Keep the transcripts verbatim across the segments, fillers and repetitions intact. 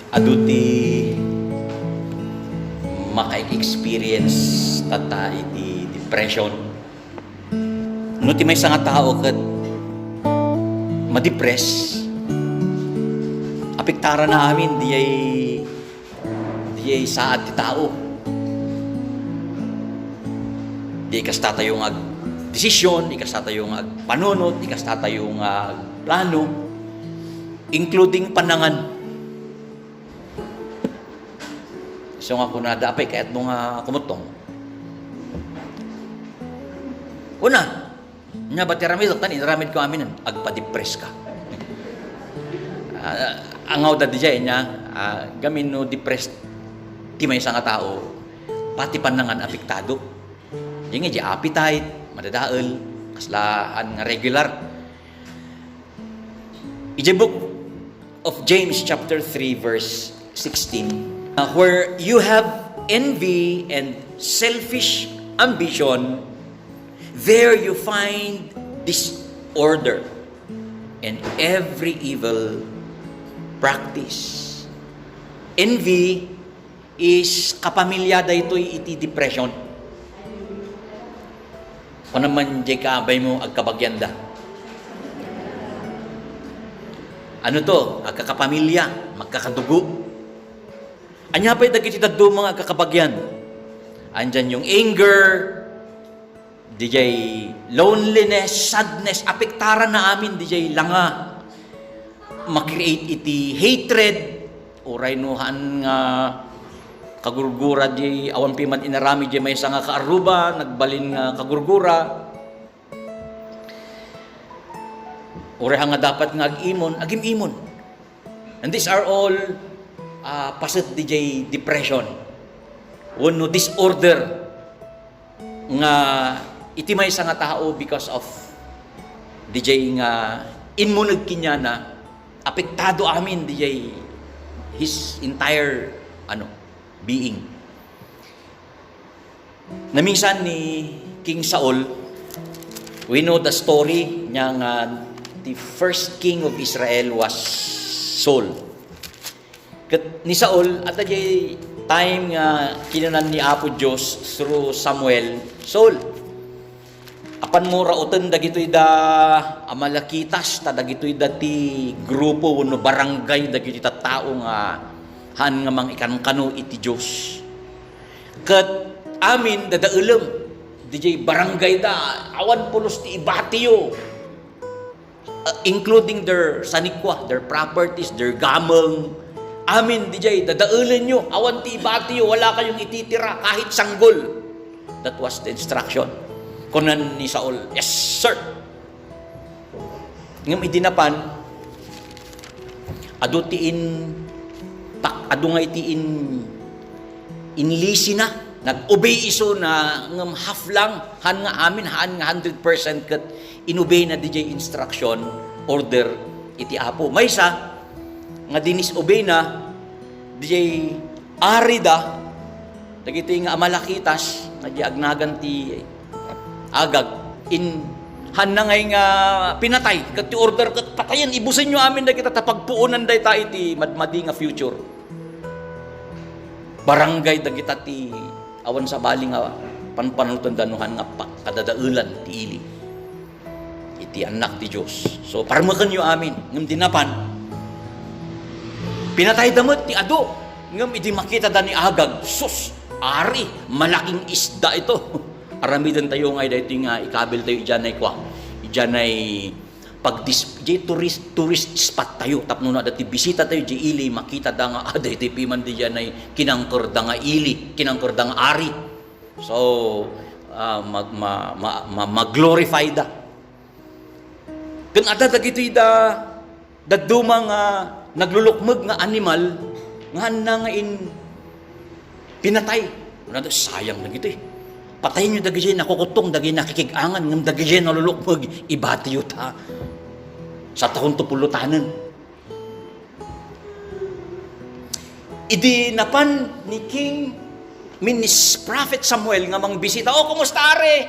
Adu ti maka-experience tatta iti depression. No ti maysa nga tao ket ma-depress, apektarana amin diay, diay saad ti tao. Di kasta tayo nga agdesisyon, di kasta tayo nga agpanunot, di kasta tayo nga agplano, including panangan. So nga kunada, "Apay, kayatmo nga kumuttong?" Una, nya ba ti aramidek? Tan inaramid ko amin, agpa-depress ka. Ah, angaw da dijay nya, ah, gamin no depressed ti maysa nga tao, pati panangan apektado. Di nga di appetite, madadael, kaslaan nga regular. Iti book of James chapter three verse sixteen, uh, "Where you have envy and selfish ambition, there you find disorder and every evil practice." Envy is kapamilya daytoy iti depression. Kuna man diay kaabay mo, agkabagianda. Ano to? Agkakapamilya, magkakadugo. Ania pay dagiti dadduma nga agkakabagian? Andyan yung anger, dijay loneliness, sadness, apektarana amin dijay langa. Ma-create iti hatred, uray no haan nga kagurgura di awan piman inaramid di maysa nga kaarruba, nagbalin nga kagurgura. Uray haan nga dapat nga agimon, agim-imon. And these are all, ah, paset dijay depression wenno disorder nga iti maysa nga tao because of dijay nga immuneg kaniana, apektado amin dijay his entire, ano, being. Naminsan ni King Saul, we know the story niya nga the first king of Israel was Saul. Ket ni Saul, adda jay time nga kinanan ni Apo Dios through Samuel, "Saul, apanmo rauten dagitoy da Amalekitas, ta dagitoy da ti grupo wenno barangay dagiti tattao nga haan nga mangikankano iti Dios. Ket amin, dadaelem, dijay barangay da, awan pulos ti ibatiyo." Uh, including their sanikwa, their properties, their gameng. Amin dijay, dadaelenyo, awan ti ibatiyo, wala kayong ititira, kahit sanggol. That was the instruction. Kunan ni Saul, "Yes, sir." Ngem idi napan, adu ti in-, tak-, adu nga iti in-, inlisina, nag-obey isuna, ngem half lang, haan nga amin, haan nga hundred percent ket inobeyna dijay instruction, order iti Apo. Maysa nga dinisobeyna, dijay arida dagiti nga Amalekitas, nga di agnagan ti Agag, in, haan na ngay nga pinatay, ket ti order ket patayen, ibusenyo amin dagita ta pagpuonan dayta iti madmadi nga future. Barangay dagita ti awan sabali nga panpanulotenda no haan nga pa-, kadadaelan ti ili iti Annak ti Dios. So, parmekenyo amin. Ngem di napan, pinatayda met ti adu. Ngem idi makitada ni Agag, sus, ari, malaking isda ito. Aramidentayo nga daytoy nga ikabiltayo idianay kua, idianay pagdis-, di tourist, tourist spot tayo. Tapno no adda ti bisita tayo, di ili, makitada nga, ah, daytoy piman di dianay kinangkerda nga ili, kinangkerda nga ari. So, ah, mag-, ma-, ma-, ma-, ma-glorify da. Ken adda dagitoy da, dadduma nga naglulukmeg nga animal nga haan na nga in-, pinatay. Kunada, "Sayang dagitoy. Patayenyo dagidiay nakukuttong, dagidiay nakikig-angan, ngem dagidiay nalulukmeg, ibatiyo ta sa taon to pulutangen." Idi napan ni King, I mean, ni Prophet Samuel nga mangbisita, "Oh, kumusta, Ari?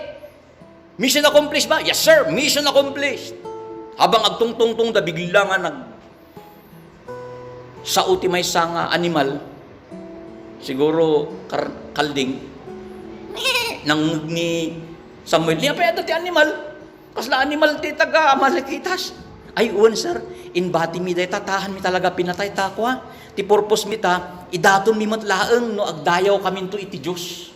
Mission accomplished ba?" "Yes, sir, mission accomplished." Habang agtungtungtong da, bigla nga nag-, Sao ti maysa nga animal, siguro kar-, kalding, nangngeg ni Samuel, "Ni apay adda ti animal? Kasla animal ti taga-Amalekitas." "Ay, wen, sir. Inbatimi dayta, ta haanmi talaga pinatay, ta kua, ti purpose mi ta, idatonmi met laeng no agdayawkaminto iti Dios."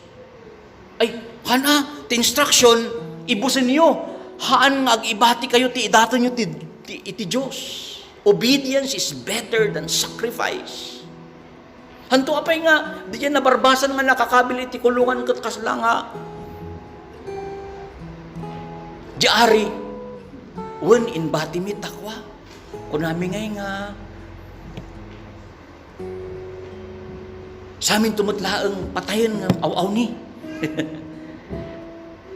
Ay, haan a, ti instruction, ibusenyo. Haan nga ag-ibatikayo ti idatonyo ti, ti, iti Dios. Obedience is better than sacrifice. Hanto apay nga, diay nabarbasan nga nakakabil iti kulungan ket kasla nga, di ari, wen, inbatimi ta kua. Kunami ngay nga, "Saminto met laeng patayen nga aw-awni."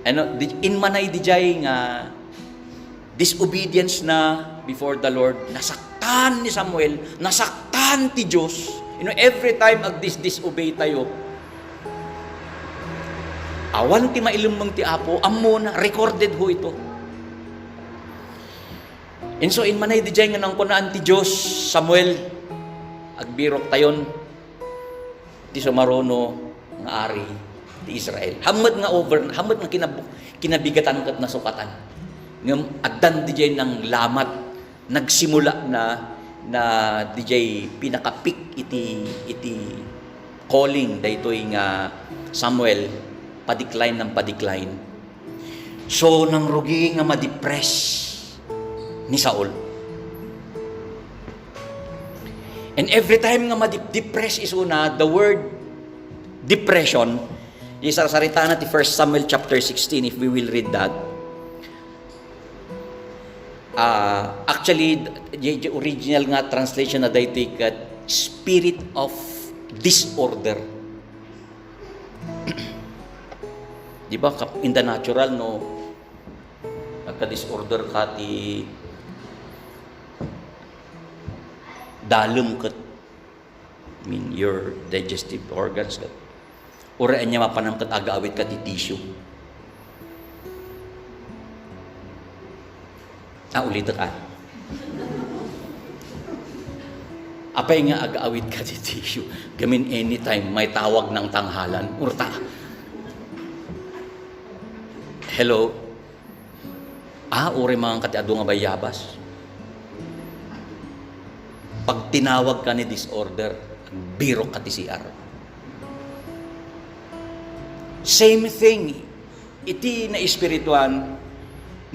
Ano, di, immanay didiay nga disobedience na before the Lord, nasaktan ni Samuel, nasaktan ti Dios. You know, every time agdis-disobey tayo, awan ti mailemmeng ti Apo, ammona, recorded ho ito. Inso, immanay didiay nga nangkunaan ti Dios, "Samuel, agbirok tayon ti sumaruno nga ari ti Israel." Hammet nga over, hammet nga kinab-, kinabigatan ket nasukatan. Ngem addan didiay nanglamat, nagsimula na, na didiay pinaka-peak iti, iti calling daytoy nga Samuel, pa-decline nang pa-decline. So, nangrugi nga ma-depress ni Saul. And every time nga ma-depress isuna, the word depression, isarsarita na ti First Samuel chapter sixteen, if we will read that. Ah, actually, the, the original nga translation na daytoy ket spirit of disorder. Di ba, kap-, in the natural, no, nagka-disorder ka ti dalem ket, I mean, your digestive organs ket, uray ania mapanam ket agaawit ka ti tissue. Ah, ulitek, ah. Apay nga agaawit ka ti tissue? Gamin anytime, may tawag ng tanghalan. Urta. Hello? Ah, uray mangan ka ti adu nga bayabas. Pag tinawag ka ni disorder, birok ka ti C R. Same thing. Iti naespirituan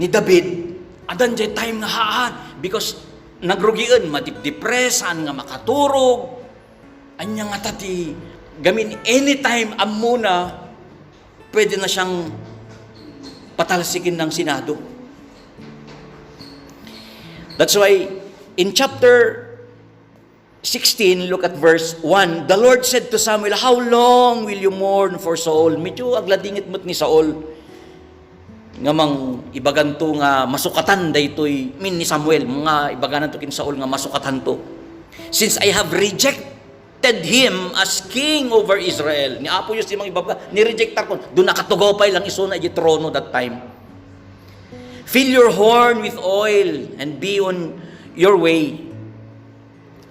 ni David, addan jay time nga haan, because nagrugien, madipdepresan nga makaturog. Ania ngata ti gamin, anytime ammona, pwede na siyang patalsiken ng Senado. That's why in chapter sixteen, look at verse one, the Lord said to Samuel, "How long will you mourn for Saul?" Medyo agladingit met ni Saul nga mang-, ibaganto nga masukatan daytoy, I mean, ni Samuel, nga ibagananto ken Saul nga masukatanto. "Since I have rejected him as king over Israel." Ni Apo Dios ti mangibabaga, "Ni-rejectarkon." Duna katugaw pay lang isuna iti trono that time. "Fill your horn with oil and be on your way.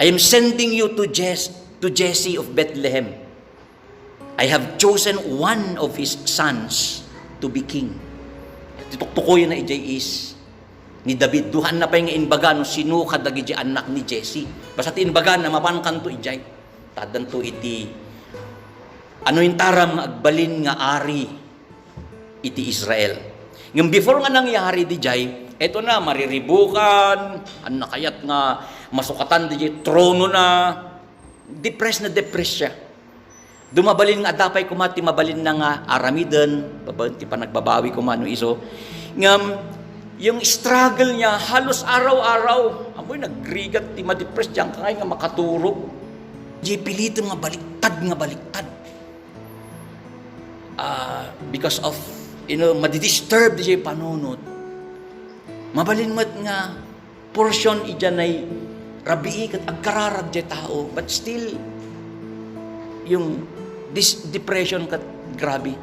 I am sending you to Jes-, to Jesse of Bethlehem. I have chosen one of his sons to be king." Ti tuktukoyen na idiay is ni David, haan na pay nga imbaga no sino kadagiti annak ni Jesse. Basta ti imbaga na mapankanto idiay. Taddanto iti anointaram nga agbalin nga ari iti Israel. Ngem before nga nangyari didiay, eto na, mariribukan, haan na kayat nga masukatan didiay trono na, depressed na depressed siya. Dumabalin nga adda pay koma ti mabalin na nga aramiden, babaen ti panagbabawi koma no isu. Ngem, yung struggle niya, halos araw-araw, amoy nagrigat ti madepress diyan, kangay nga makaturog. Di pilitem nga baliktad, nga baliktad. Ah, because of, you know, madidisturb di panunot. Mabalin met nga portion idiay rabii ket agkararag diay tao, but still, yung dis-, depression ket grabe.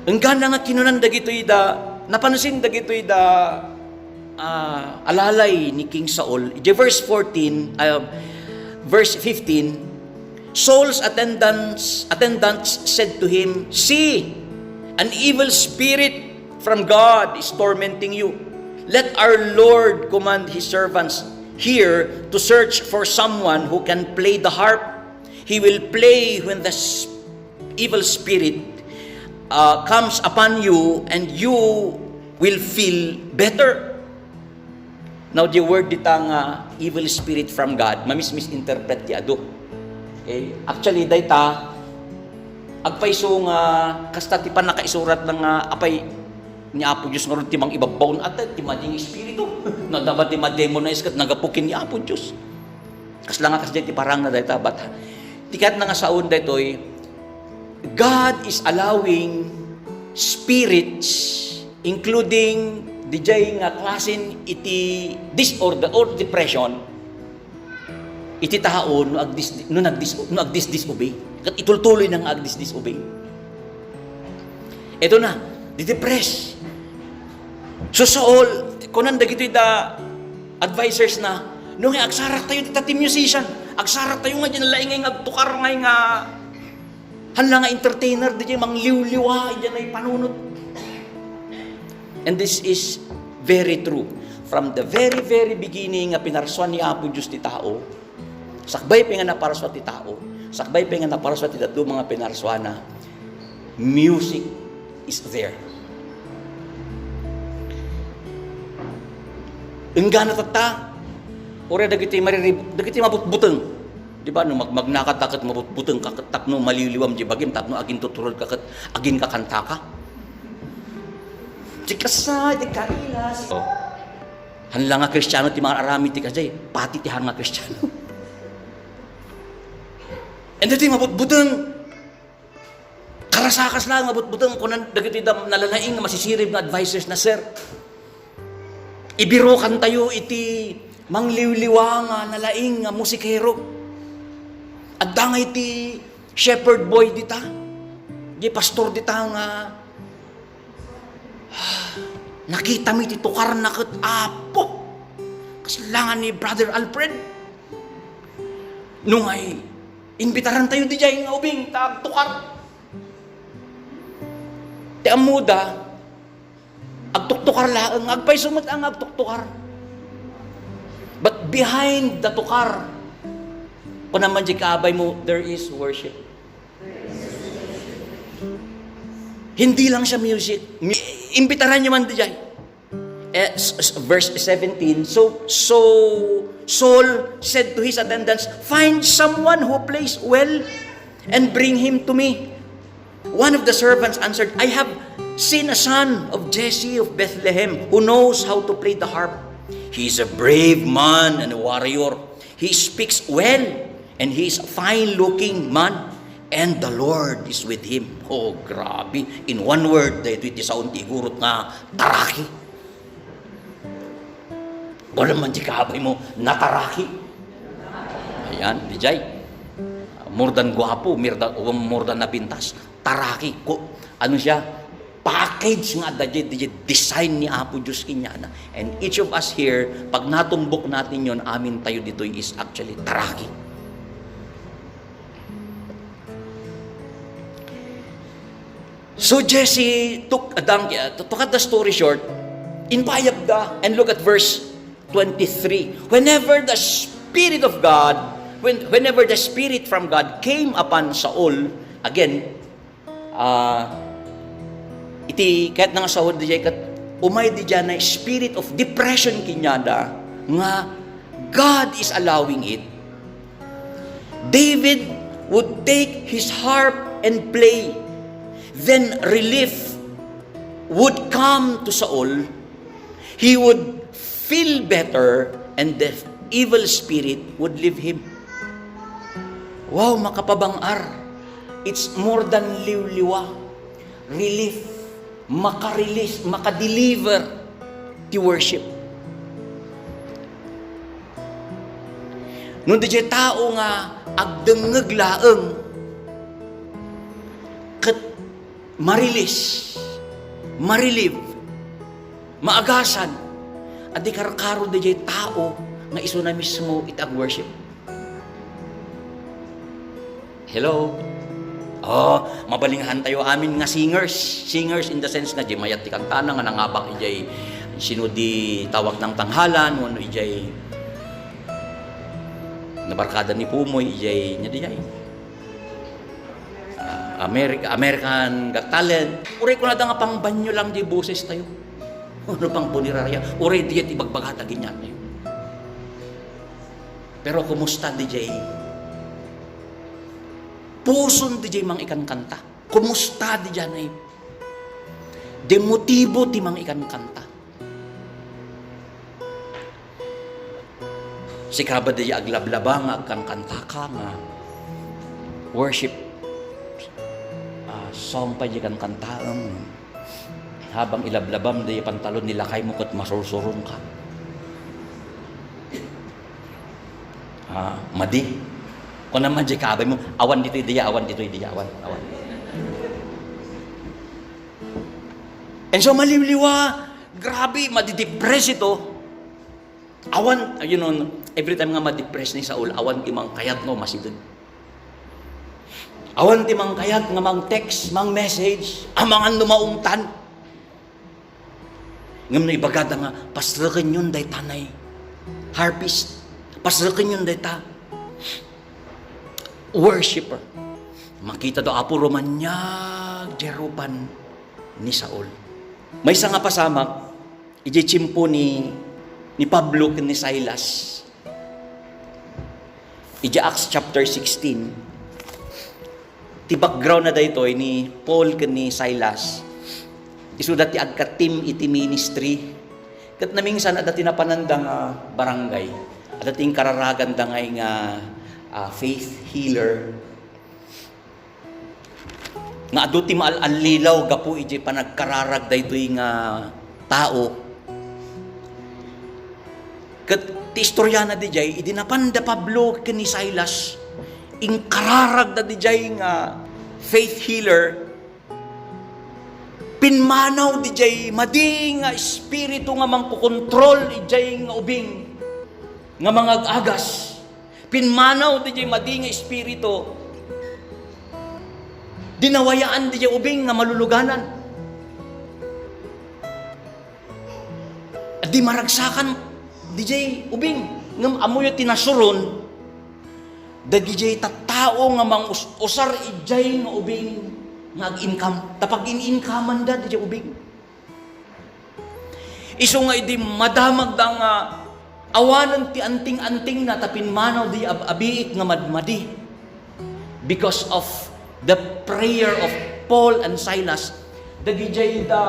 Enggana nga kinunan dagitoy da, napansin dagitoy da ah, alalay ni King Saul. Idiay verse fourteen, ah, verse fifteen, Saul's attendants, attendants said to him, "See, an evil spirit from God is tormenting you. Let our Lord command his servants here to search for someone who can play the harp. He will play when the s-, evil spirit, uh, comes upon you, and you will feel better." Now, the word dita nga evil spirit from God, mamis-misinterpret ti adu. Okay? Actually, dayta, agpayso nga kasta ti pannakaisurat na nga apay ni Apo Dios ngarud ti mangibabbaon, ata ti mading espiritu. No, dapat ti ma-demonize ket nagapu ken ni Apo Dios. Kasla nga kasdiay ti parangna dayta, but ti kayatna nga saon daytoy, God is allowing spirits, including didiay nga klasen iti disorder or depression, iti tao no agdis-, no nagdis-, no agdisdisobey. Ket itultuloyna nga agdisdisobey. Ito na, didepress. So, Saul, kunan dagitoy da advisors na, "No nga, agsaraktayo dita ti musician, agsaraktayo nga diay nalaingay nga agtukar ngay nga, hala nga entertainer, diay mangliwliwa, diay panunot." And this is very true. From the very, very beginning nga pinarsuan ni Apo Dios ti tao, sakbay pay nga naparsua ti tao, sakbay pay nga naparsua ti dadduma nga pinarsuana, music is there. Inggana tatta, uray dagiti maririb-, dagiti mabutbuteng. Di ba, no, mag-, magnakata ket mabutbuteng ka ket tapno maliwliwam di bagim, tapno agintuturod ka ket aginkakanta ka. Ti kasa, ti kailas. Oh. Haan la nga Kristiano ti mangararamid ti kasta, pati ti haan nga Kristiano. And then, mabutbuteng. Karasakas la nga butbuteng, kunan dagiti dam-, nalalaing nga masisirib nga advisors na, "Sir, ibirukantayo iti mangliwliwa nga nalaing nga musikero. Adda nga iti shepherd boy dita, di pastor dita nga nakitami ti tukarna ket, Apo, kasla nga ni Brother Alfred." No ngay, imbitarantayo diay nga ubing ta agtukar. Ti ammoda, agtuktukar laeng, agpayso met nga agtuktukar. But behind the tukar, kuna man di kaabay mo, there is worship. Hindi lang siya music. Mi-, imbitaran niya man diay. Eh, s-, s-, verse seventeen, so, so Saul said to his attendants, "Find someone who plays well and bring him to me." One of the servants answered, "I have seen a son of Jesse of Bethlehem who knows how to play the harp. He is a brave man and a warrior. He speaks well, and he is a fine-looking man, and the Lord is with him." Oh, grabe. In one word, daytoy ti saon ti igurot nga taraki. Kuna man ti kaabay mo, nataraki. Ayan, diay. More than guapo, more than, more than napintas. Taraki. Ku-, ano siya? Package nga adda diay, diay design ni Apo Dios kaniana. And each of us here, pag natumbok natin yon, amin tayo ditoy is actually taraki. So Jesse took a donkey, uh, to, to cut the story short, impayabda, and look at verse twenty-three. Whenever the Spirit of God, when, whenever the Spirit from God came upon Saul, again, ah, iti, kayatna nga saon diay ket umay diay na spirit of depression kaniada nga God is allowing it. David would take his harp and play. Then relief would come to Saul. He would feel better and the evil spirit would leave him. Wow, makapabang-ar. It's more than liwliwa. Relief. Maka-release, maka-deliver ti worship. No diay tao nga agdengngeg laeng ket ma-release, ma-relieve, maagasan, Adi karkaro daydiay tao nga isuna mismo iti ag-worship. Hello? Oh, mabalingan tayo amin nga singers. Singers in the sense nga di mayat ti kantana nga nangabak idiay sino di tawag ng tanghalan, wano idiay nabarkada ni Pumoy, idiay, nya diay. Ah, America, American Got Talent. Uray kunada nga pangbanyo lang di boses tayo. Ano pang punerarya? Uray diay ti bagbagata giniat tayo. Pero kumusta diay? Puson diay mangikankanta. Kumusta diay? Di motibo ti mangikankanta. Sika ba diay aglablaba nga agkankantaka nga worship, ah, song pay diay kankantaem? Habang ilablabam diay pantalon ni lakaymo ket masursurongka. Ah, madi. Kuna man diay kaabaymo, "Awan ditoy diay, awan ditoy diay, awan, awan." And so, maliwliwa, grabe, madidepress ito. Awan, you know, every time nga ma-depress ni Saul, awan ti mangkayat nga umasideg. Awan ti mangkayat nga mang-text, mang-message, amangan no maungtan. Ngem no ibagada nga, "Pasrekenyon dayta nay harpist, pasrekenyon dayta worshiper." Makita do, Apo, rumaniag diay rupan ni Saul. Maysa nga pasamak, idiay tiempo ni, ni Pablo ken ni Silas. Idiay Acts chapter sixteen, ti background na daytoy ni Paul ken ni Silas. Isuda ti agka-team iti ministry. Ket namingsan, adda ti napananda nga barangay. Adda ti inkararaganda nga, nga, ah, faith healer. Nga adu ti maal-allilaw gapu iti panagkararag daytoy nga tao. Ket ti istoriana diay, idi napan da Pablo ken ni Silas, inkararagda diay nga faith healer, pimmanaw diay madi nga espiritu nga mangkokontrol idiay nga ubing nga mangag-agas. Pimmanaw diay madi nga espiritu. Dinawayaan diay ubing nga maluluganan. Di maragsakan diay ubing. Ngem ammoyo ti nasuron, dagidiay tattao nga mangus-usar idiay nga ubing nga ag-income. Ta pag-in-income-anda diay ubing. Isu nga idi madamagda nga awanen ti anting-antingna ta pimmanaw diay ab-abiit nga madmadi. Because of the prayer of Paul and Silas, dagidiay da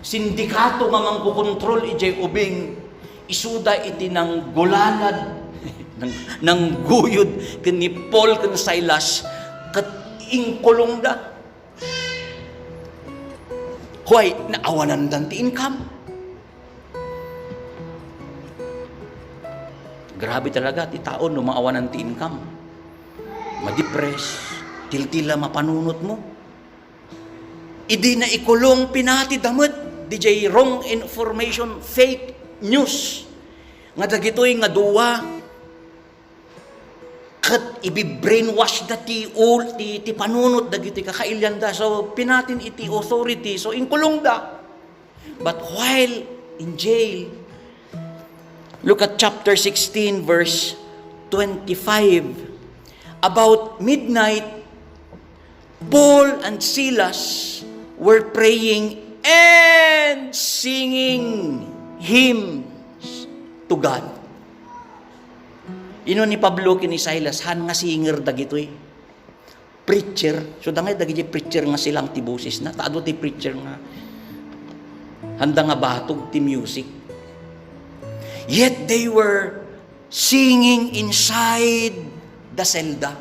sindikato nga mangkokontrol idiay ubing, isuda iti nanggulalad, nang-, nangguyod ken ni Paul ken Silas, ket inkulongda. Why? Naawanandan ti income. Grabe talaga ti tao no maawanan ti income. Madepress, tiltila mapanunotmo. Idi naikulong, pinatida met diay wrong information, fake news, nga dagitoy nga dua ket ibi-brainwash da ti ul-, ti, ti panunot dagiti kakailianda. So, pinatin iti authority. So, inkulongda. But while in jail, look at chapter sixteen, verse twenty-five. About midnight, Paul and Silas were praying and singing hymns to God. Ino ni Pablo ken ni Silas? Han nga singer dagitoy. Preacher. So, dangay dagiti preacher nga silang ti bosesna. Ta adu ti preacher nga handa nga batog ti music. Yet they were singing inside the selda.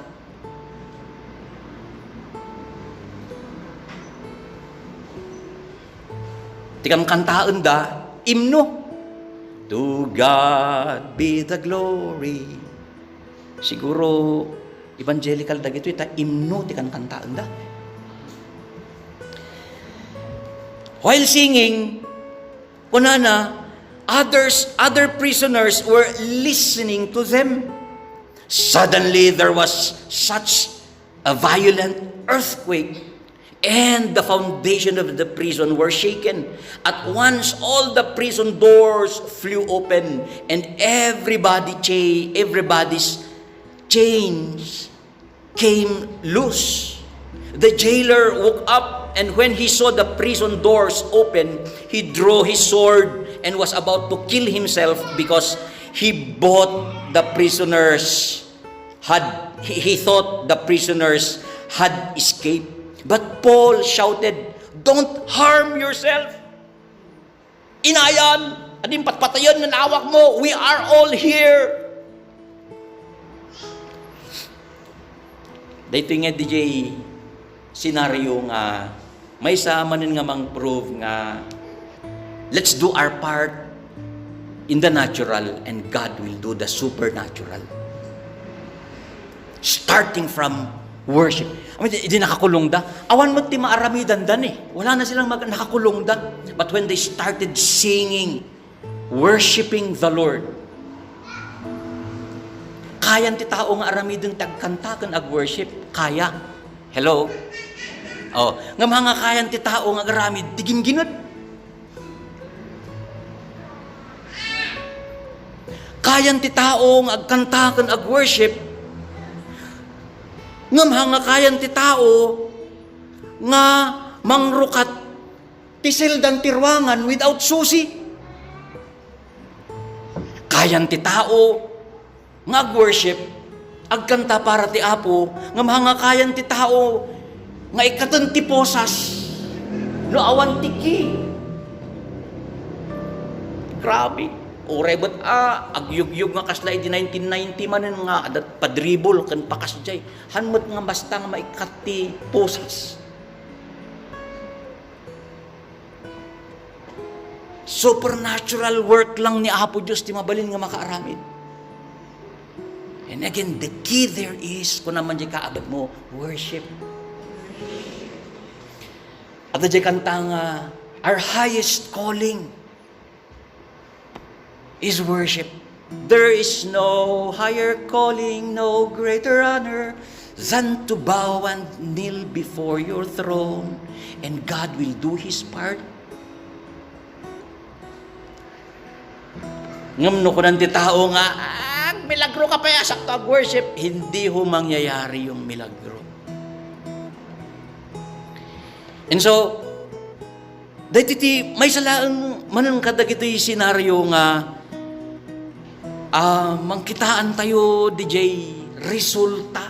Ti kankantaenda, imno. To God be the glory. Siguro, evangelical dagitoy, ta imno ti kankantaenda. While singing, kunana, Others, other prisoners were listening to them. Suddenly, there was such a violent earthquake, and the foundation of the prison were shaken. At once, all the prison doors flew open, and everybody cha-, everybody's chains came loose. The jailer woke up, and when he saw the prison doors open, he drew his sword and was about to kill himself because he bought the prisoners had he, he thought the prisoners had escaped. But Paul shouted, "Don't harm yourself." Inayan, adin patpatayen nga naawak mo. We are all here. Daytoy nga D J scenario nga maysa manen nga mang-prove nga let's do our part in the natural and God will do the supernatural. Starting from worship. I mean, di, di nakakulong da. Awan mo ti maaramidan da ni. Wala na silang mag-, nakakulong da. But when they started singing, worshiping the Lord, kayan ti tao nga aramiden ti agkanta ken ag-worship. Kaya. Hello? Oh, ngem nga kayan ti tao nga agaramid ti ginggined. Kayan ti tao nga agkanta ken ag-worship, ngem nga kayan ti tao nga mangrukat ti seldan ti ruangan without susi. Kayan ti tao nga ag-worship, agkanta para ti Apo, ngem nga kayan ti tao nga ikkaten ti posas no awan ti key. Grabe. Uray met a, agyugyug nga kasla idi nineteen ninety manen nga adda padribol ken pakasdiay. Han met nga basta nga maikkat ti posas. Supernatural work lang ni Apo Dios ti mabalin nga makaaramid. And again, the key there is, kuna man di kaabag mo, worship. At di kanta nga, our highest calling is worship. There is no higher calling, no greater honor than to bow and kneel before your throne, and God will do His part. Ngem no kunan ti tao nga, "Ah, milagro ka pay, asakto ag-worship," hindi ho mangyayari yung milagro. And so, daytoy ti maysa laeng manen kadagitoy senaryo nga, ah, mangkitaan tayo diay resulta.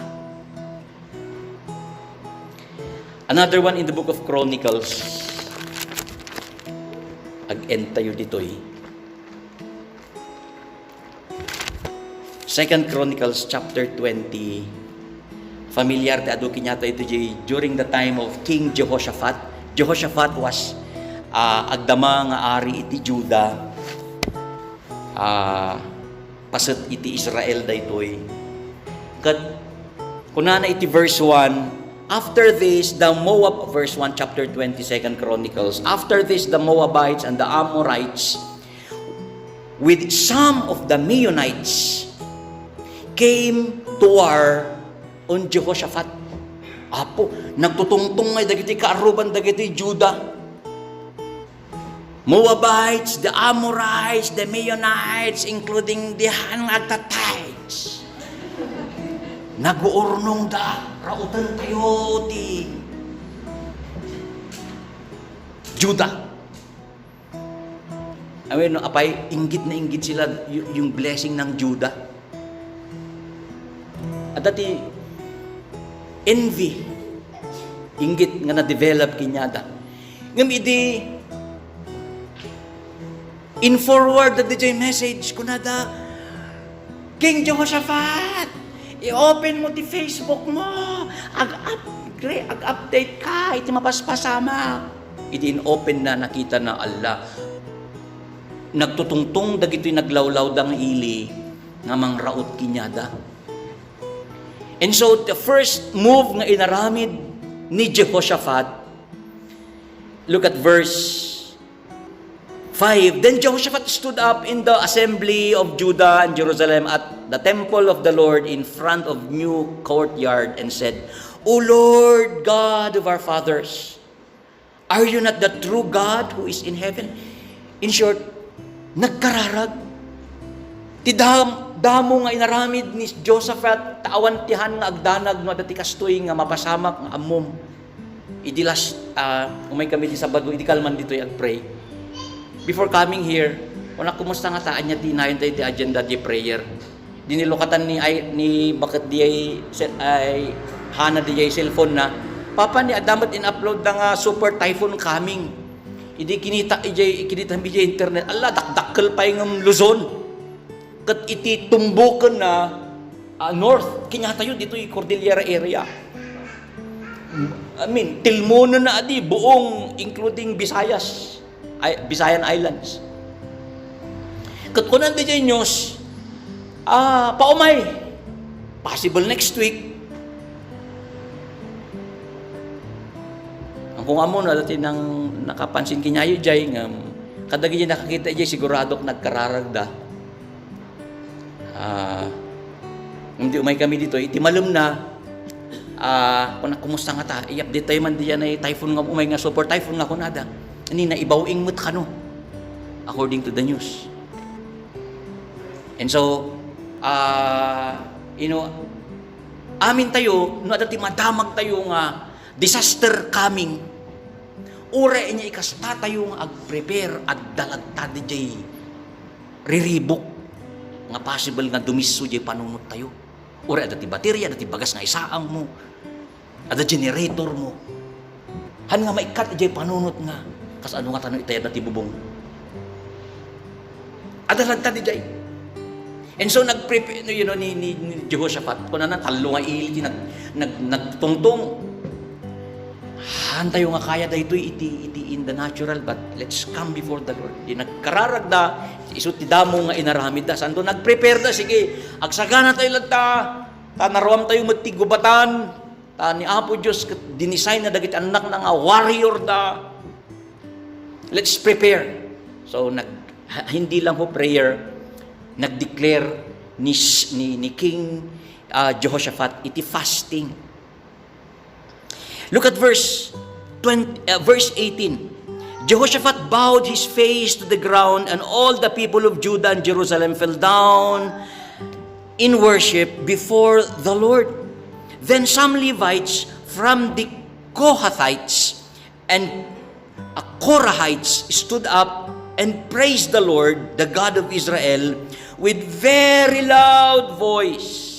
Another one in the book of Chronicles. Ag-end tayo ditoy. Second Chronicles chapter twenty. Familiar ti adu kaniatayo iti during the time of King Jehoshaphat. Jehoshaphat was, ah, agdama nga ari iti Juda. Ah, paset iti Israel daytoy. Ket kunana iti verse one, "After this, the Moab," verse one, chapter twenty, Second Chronicles, "After this, the Moabites and the Amorites with some of the Meunites came to war on Jehoshaphat." Apo, nagtutungtong ngay dagiti kaaruban dagiti Juda. Moabites, the Amorites, the Meunites, including the han nga agtatides. Naguurnongda, rauten tayo ti Juda. Amen, no? Apay, inggit na inggit sila, y-, yung blessing ng Juda. Adda ti envy, inggit nga na-develop kaniada. Ngem idi in-forward da diay message, kunada, "King Jehoshaphat, i-open mo ti Facebook mo. Ag-upgra-, ag-update ka iti mapaspasamak." Iti in-open na, nakita na, Allah, nagtutungtong dagitoy naglawlawda nga ili nga mangraot kaniada. And so, the first move nga inaramid ni Jehoshaphat, look at verse Five, then Jehoshaphat stood up in the assembly of Judah and Jerusalem at the temple of the Lord in front of new courtyard and said, "O Lord God of our fathers, are you not the true God who is in heaven?" In short, nagkararag. Ti dam-, damo nga inaramid ni Jehoshaphat, ta awan ti han nga agdanag no adda ti kastoy nga mapasamak nga ammom. Idi last, ah, umay kami ti Sabado, idi kalman ditoy agpray. Before coming here, kuna, "Kumusta ngata? Ania ti nayon tayo ti agenda di prayer?" Di nilukatan ni, ay, ni, baket di ay, se-, ay, Hana di ay cellphone na. Papa, ni adda met in-upload da nga super typhoon coming. Idi kinita, ijay, kinita mi ijay internet. Ala, dakdakkel pay ngem Luzon. Ket iti tumboken na, ah, north, kaniatayo ditoy Cordillera area. I mean, tilmonen na adi, buong, including Visayas, ay, Visayan Islands. Ket kunan daydiay news, ah, paumay. Possible next week. Ang kung amo na, dati nang nakapansin kaniayo jay, ngem kadagiti nakakita jay, siguradok nagkararagda. Ah, ngem di umay kami ditoy, iti malemna, ah, kuna, "Kumusta ngata? I-update tayo man diay a typhoon nga umay nga super typhoon nga kunada." Ni naibaw-ing met kano, according to the news. And so, ah, you know, amin tayo, no adda ti madamag tayo nga disaster coming, uray ania ikasta tayo nga agprepare, agdalagta diay riribuk nga possible nga dumisso diay panunot tayo. Uray adda ti baterya, adda ti bagas nga isaang mo, adda generator mo. Han nga maikkat idiay panunot nga, kasano nga tano itayad na ti bubong? Adda lagta diay. And so, nagprepa-, you know, ni, ni, ni Jehoshaphat, kunana, tallo nga ili ti nag-, nag-, nagtungtong. Han tayo nga kaya daytoy iti, iti in the natural, but let's come before the Lord. Di nagkararagda, isu ti damo nga inaramidda. Santo, nagprepare da, sige, agsagana tayo lagta, ta naruam tayo met ti gubatan, ta ni Apo Dios ket dinisayna dagiti annakna nga warrior da. Let's prepare. So, nag-, ha-, hindi lang ho prayer, nag-declare ni, ni, ni King, ah, Jehoshaphat iti fasting. Look at verse twenty, uh, verse eighteen. Jehoshaphat bowed his face to the ground, and all the people of Judah and Jerusalem fell down in worship before the Lord. Then some Levites from the Kohathites and Korahites stood up and praised the Lord, the God of Israel, with very loud voice.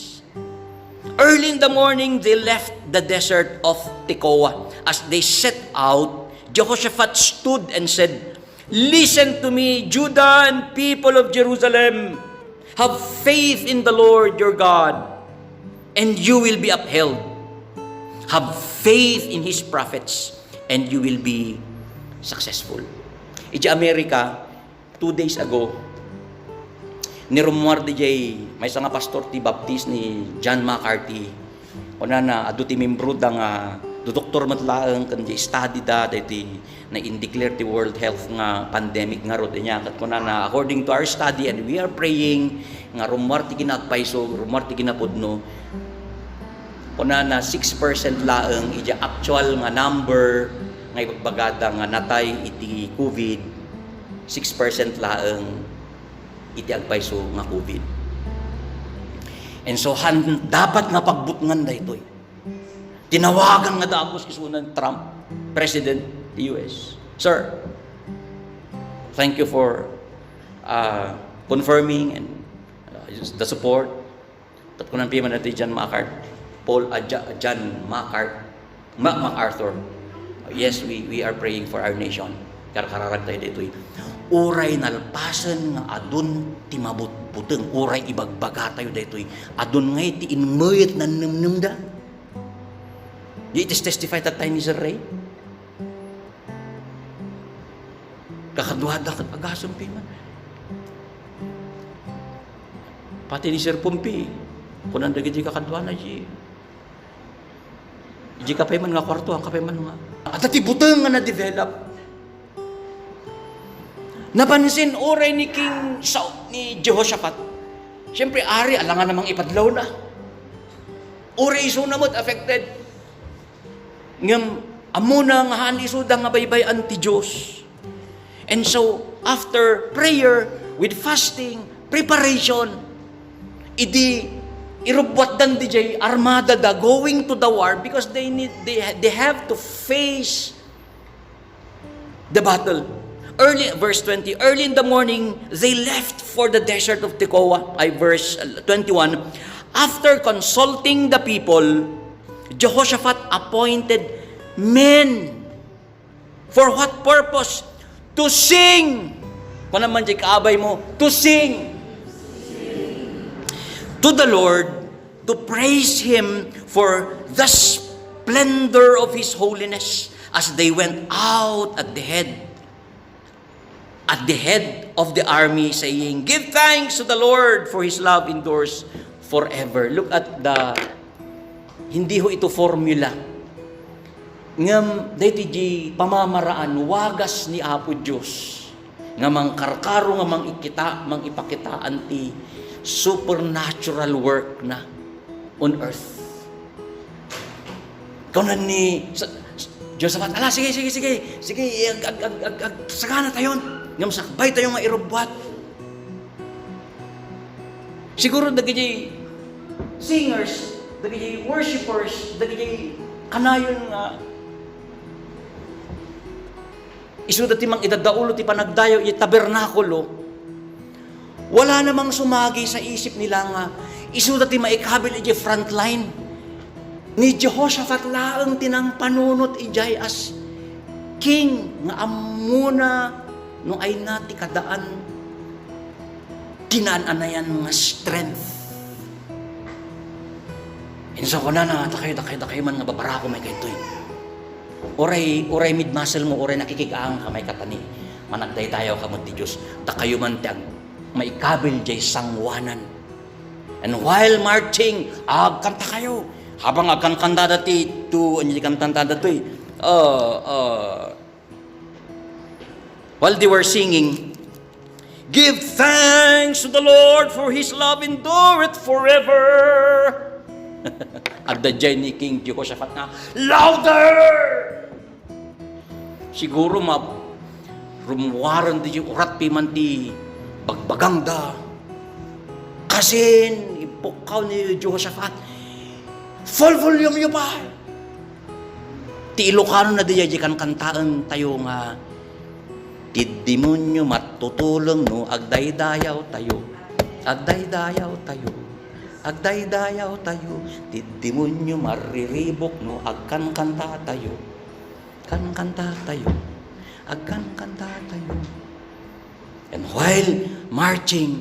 Early in the morning, they left the desert of Tekoa. As they set out, Jehoshaphat stood and said, "Listen to me, Judah and people of Jerusalem. Have faith in the Lord your God, and you will be upheld. Have faith in his prophets, and you will be successful." Idiay Amerika, two days ago, ni rummuar diay maysa nga pastor ti Baptist ni John McCarthy. Kunana, adu ti membroda nga dudoktor met laeng ken di study da daytoy na-indeclare ti World Health nga pandemic ngarud. Inya ket kunana, "According to our study and we are praying nga rummuar ti kinapayso, rummuar ti kinapudno." Kunana, six percent laeng iti actual nga number nga ibagbagada nga natay iti COVID, six percent laeng iti agpayso nga COVID. And so, han-, dapat nga pagbutngan daytoy. Tinawagan nga dagus kisunan Trump, President ti U S. Sir, thank you for, uh, confirming and, uh, the support. Ket kunan pay man daytoy John MacArthur, Paul, ah, Ja-, John MacArthur, Ma-, MacArthur, "Yes, we, we are praying for our nation." Karkararag tayo daytoy. Uray nalpasen nga adun ti mabutbuteng, uray ibagbaga tayo daytoy, adun ngay ti inmeyet nannemnemda. Di iti-testify tattay ni Sir Ray? Kakaduada ket agasem pay man. Pati ni Sir Pompi, kunan dagiti kakaduana, di, di ka pay man nga kwarto, ang ka pay man nga. Adda ti buteng nga na-develop. Napansin uray ni King Sa-, ni Jehoshaphat. Siyempre, ari, alangan namang ipadlaw na. Uray isu na met affected. Ngem, ammona nga haan isuda nga baybay-an ti Dios. And so, after prayer, with fasting, preparation, idi irubbuatdan diay armada da going to the war because they need, they, they have to face the battle. Early, verse twenty, early in the morning, they left for the desert of Tekoa. Ay, verse, uh, twenty-one. After consulting the people, Jehoshaphat appointed men. For what purpose? To sing. Kung naman di kaabay mo, to sing to the Lord, to praise Him for the splendor of His holiness as they went out at the head, at the head of the army, saying, "Give thanks to the Lord, for His love endures forever." Look at the, hindi ho ito formula. Ngem daytoy di pamamaraan, wagas ni Apo Dios nga mangkarkaro, nga mangikita, mangipakitaan ti supernatural work na on earth. Kunan ni sa-, Jehoshaphat, "Ala, sige, sige, sige, sige, ag-, ag-, ag-, ag-, agsagana tayon." Ngem sakbay tayo nga irubbuat. Siguro dagiti singers, dagiti worshipers, dagiti kanayon nga isuda ti mangidadaulo ti panagdayaw iti tabernakulo, wala namang sumagi sa isip nila nga isuda ti maikabil iti frontline. Ni Jehoshaphat laeng ti nangpanunot idiay as king nga ammona no ayna ti kadaan ti naan-anayan nga strength. Inso kunana, "Dakayo, dakayo, dakayo man nga babarako, may kaytoy. Uray, uray mid muscle mo, uray nakikig-ang ka, may katani. Managdaydayaw ka met ti Dios. Dakayo man ti ag-, maikabil jay sanguanan." And while marching, agkanta kayo. Habang agkankantada ti, to, ano ti kankantada to eh? Uh, uh, while they were singing, "Give thanks to the Lord, for His love endureth forever." Adda jay ni King Jehoshaphat nga, "Louder!" Siguro ma-, rummuaren ti urat piman ti bagbagangda. Kasin, ipukkaw ni Jehoshaphat, "Full volume yo pa!" Ti Ilocano na diay di kankantaen tayo nga, "Ti demonio matutulong no agdaydayaw tayo. Agdaydayaw tayo. Agdaydayaw tayo. Ti demonio mariribok no agkankanta tayo. Kankanta tayo. Agkankanta tayo." And while marching,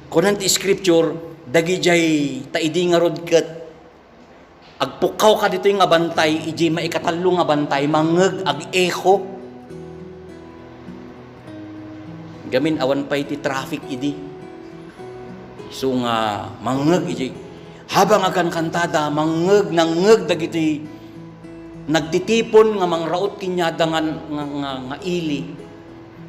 kunan ti scripture, dagijay ta idi ngarud ket agpukkaw ka ditoy nga bantay, ijay maikatallo nga bantay, mangngeg, ag-echo. Gamin awan pay ti traffic idi. So nga, mangngeg ijay. Habang agkankantada, mangngeg, nangngeg dagiti nagtitipon nga mangraot kaniada nga, nga, nga, nga ili.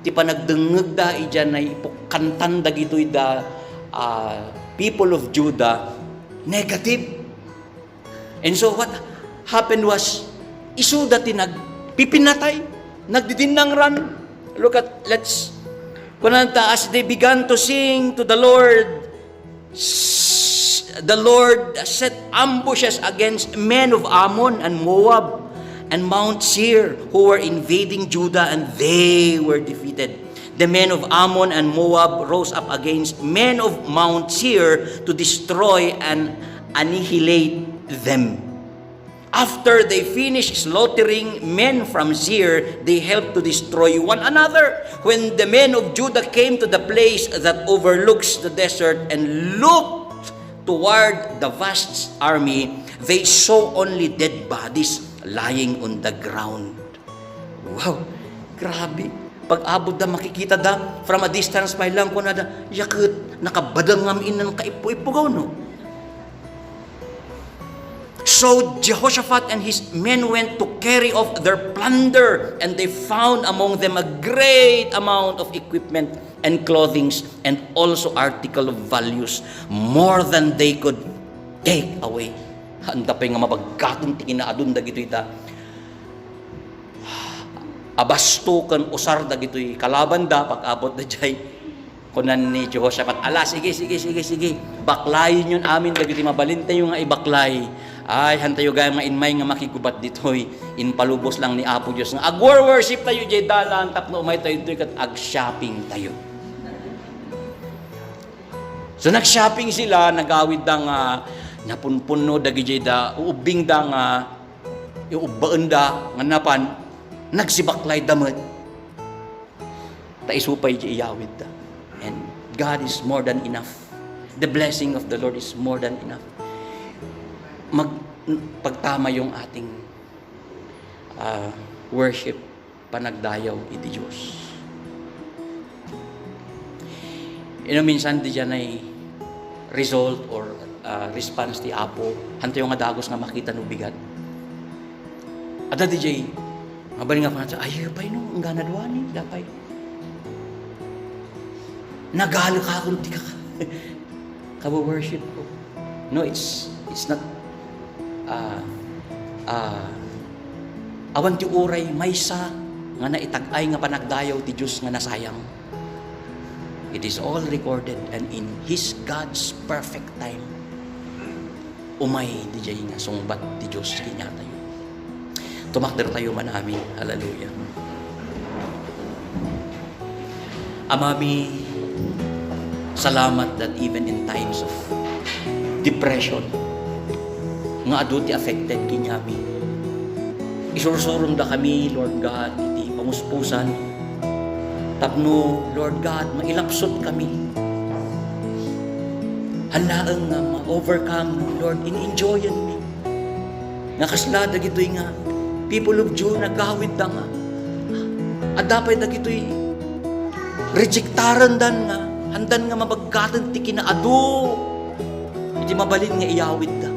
Ti panagdengngegda idiay naipukkantan dagitoy da, ah, people of Judah, negative. And so what happened was, isuda ti nagpipinatay, nagdidinnangran. Look at, let's, kunanta, as they began to sing to the Lord, s-, the Lord set ambushes against men of Ammon and Moab and Mount Seir, who were invading Judah, and they were defeated. The men of Ammon and Moab rose up against men of Mount Seir to destroy and annihilate them. After they finished slaughtering men from Seir, they helped to destroy one another. When the men of Judah came to the place that overlooks the desert and looked toward the vast army, they saw only dead bodies lying on the ground. Wow, grabe. Pag-abot da, makikita da, from a distance pa lang, kunada, "Yaket, nakabadang ngam inan kaippo-ippugaw, no?" So Jehoshaphat and his men went to carry off their plunder, and they found among them a great amount of equipment and clothings, and also article of values, more than they could take away. Haan pay nga mabaggaten ti kinaadun dagitoy da. Abasto ken usar dagitoy kalabanda, pag-abot da jay, kunan ni Jehoshaphat, "Ala, sige, sige, sige, sige. Baklayenyon amin dagiti mabalintayo nga ibaklay. Ay, hantayo gayam nga immay nga makigubat ditoy. Impalubos lang ni Apo Dios nga agwor-worship tayo jay dalan tapno umay tayo ditoy ket ag-shopping tayo." So, nag-shopping sila, nagawid da nga napunpunno dagijay da, uubbing da nga iubbaen da nga napan, nagsibaklay da met. Ta isu pay di iyawid da. And God is more than enough. The blessing of the Lord is more than enough. Mag-, pagtama yung ating, ah, worship, panagdayaw iti Dios. Ino minsan di janay result or, ah, response ti Apo, hantayo nga dagus nga makita no bigat. Adda di jay, mabalin nga panagsa, "Ay, pay no, ang ganadwani, dapay. Nagalekakon ti kaka-, kawa-worship ko." No, it's, it's not, ah, ah, awan ti uray maysa nga naitag-ay nga panagdayaw ti Dios nga nasayang. It is all recorded and in His, God's perfect time. Umay di jay nga sungbat ti Dios kaniatayo. Tumakder tayo man amin. Hallelujah. Amami, salamat that even in times of depression, nga adu ti affected kaniami, isursurom da kami, Lord God, iti pamuspusan, tapno, Lord God, mailapsot kami. Haan laeng nga ma-overcome, Lord, in enjoyen mi. Nga kasla dagitoy nga people of Judah, nagawid da nga. Adda pay dagitoy rejectaren dan nga, handan nga mabaggaten ti kinaadu iti mabalin nga iyawid da.